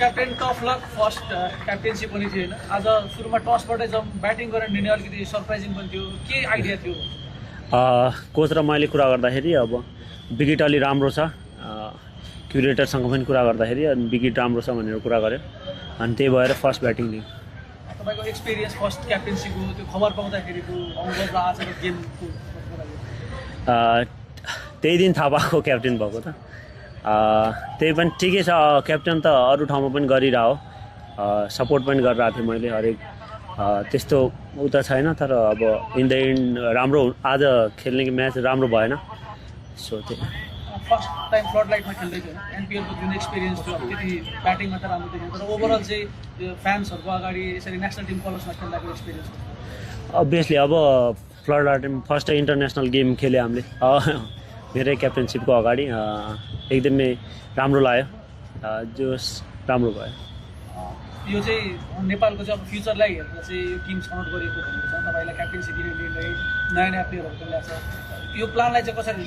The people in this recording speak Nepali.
captain tough lock first captaincy पनि थियो होइन आज सुरुमा टसबाटै जब ब्याटिङ गरेर निर्णय अलिकति सरप्राइजिङ पनि थियो के आइडिया थियो कोच र मैले कुरा गर्दाखेरि अब विकेट अलि राम्रो छ क्युरेटरसँग पनि कुरा गर्दाखेरि अनि विकेट राम्रो छ भनेर कुरा गर्यो अनि त्यही भएर फर्स्ट ब्याटिङ लियो तपाईँको एक्सपिरियन्स फर्स्ट क्याप्टेन्सीको त्यो खबर पाउँदाखेरिको अनुभव र आजको गेमको त्यही दिन थाहा पाएको क्याप्टेन भएको त त्यही पनि ठिकै छ क्याप्टेन त अरू ठाउँमा पनि गरिरहेको सपोर्ट पनि गरिरहेको थिएँ मैले हरेक त्यस्तो उता छैन तर अब इन द एन्ड राम्रो आज खेल्ने म्याच राम्रो भएन सो त्यही फर्स्ट टाइम फ्लड लाइटमा खेल्दै थियो एनपिएलको जुन एक्सपिरियन्स थियो अब त्यति ब्याटिङमा त राम्रो थियो तर ओभरअल चाहिँ त्यो फ्यान्सहरूको अगाडि यसरी नेसनल टिम कलर्समा खेल्दाको एक्सपिरियन्स अभियसली अब flood light first international game खेल्यो हामीले मेरै क्याप्टेनसिपको अगाडि एकदमै राम्रो लाग्यो जोस राम्रो भयो यो चाहिँ नेपालको चाहिँ अब फ्युचरलाई हेरेर चाहिँ यो टिम छनौट गरिएको भनेको छ तपाईँलाई क्याप्टेन्सी दिने निर्णय नयाँ नयाँ प्लेयरहरू पनि ल्याएको छ यो प्लानलाई चाहिँ कसरी